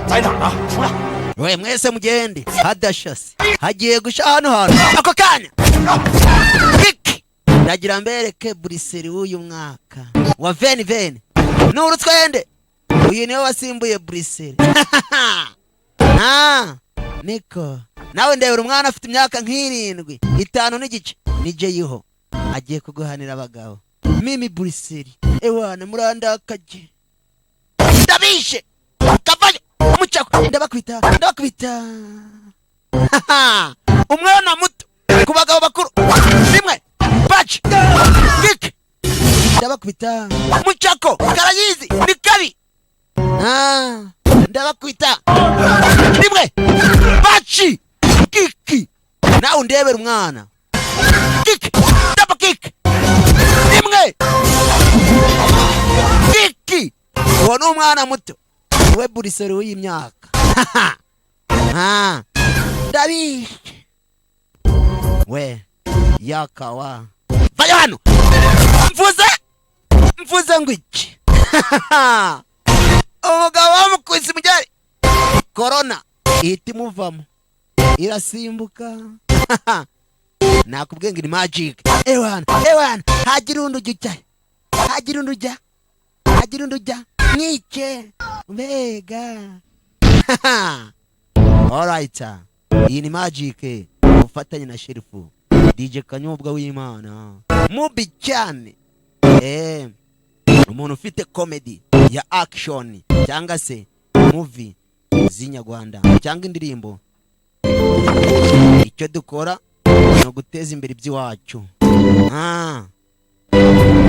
在哪儿呢？出来！ We mwese mugende hadashase, hagiye gusha hano hantu ako kanya. Kiki ndagira mbereke Bruce Lee w'uyu mwaka wa 2020 ni urutwende. Uyu niwe wasimbuye Bruce Lee. Ah, niko nawe ndebera umwana afite imyaka nk'irindwi, itanu n'igice, ni Jeyiho agiye kuguhanira abagabo. Mimi Bruce Lee, ewana murandakaje, ndabishe kavayo mucako, ndabakubita, ndabakubita. Umwana muto ku bagabo bakuru. Rimwe, punch, kick, ndabakubita mucako, karayizi ni kabi. Ah, ndabakubita rimwe, punch, kick. Nawe undebera umwana, kick, double kick, rimwe, kick. Uwo ni umwana muto we Bruce Lee w'iyi myaka. Ah, ndabishe we yakawa, vayo hano. Mvuze, mvuze ngo iki? Umugabo bamukubise umugeri, korona ihita imuvamo irasimbuka. Nakubwiye ngo ni magic. Ewana, ewana, hagira undi ujya, hagira undi ujya, hagira undi ujya mwice mbega. Alright, iyi ni magic ubufatanye na Sherifu DJ Kanyobwa w'Imana, mubi cyane. Umuntu ufite comedy ya action cyangwa se movie z'inyarwanda cyangwa indirimbo, icyo dukora ni uguteza imbere iby'iwacu. Ah,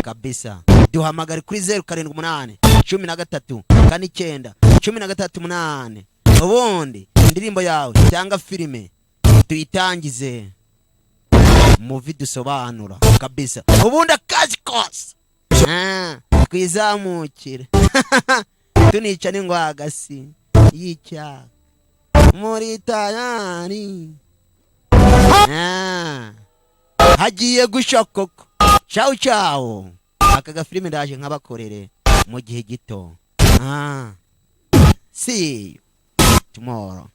kabisa. Duhamagare kuri 0781349138, ubundi indirimbo yawe cyangwa filime tuyitangize, movie dusobanura kabisa, ubundi akazi kose. Ah, twizamukire tunica n'ingwagasi y'icyaha muri tayari. Ah, hagiye gusha koko. Ciao ciao. Aka gafilime ndaje nkabakorere mu gihe gito. Ah, see you tomorrow.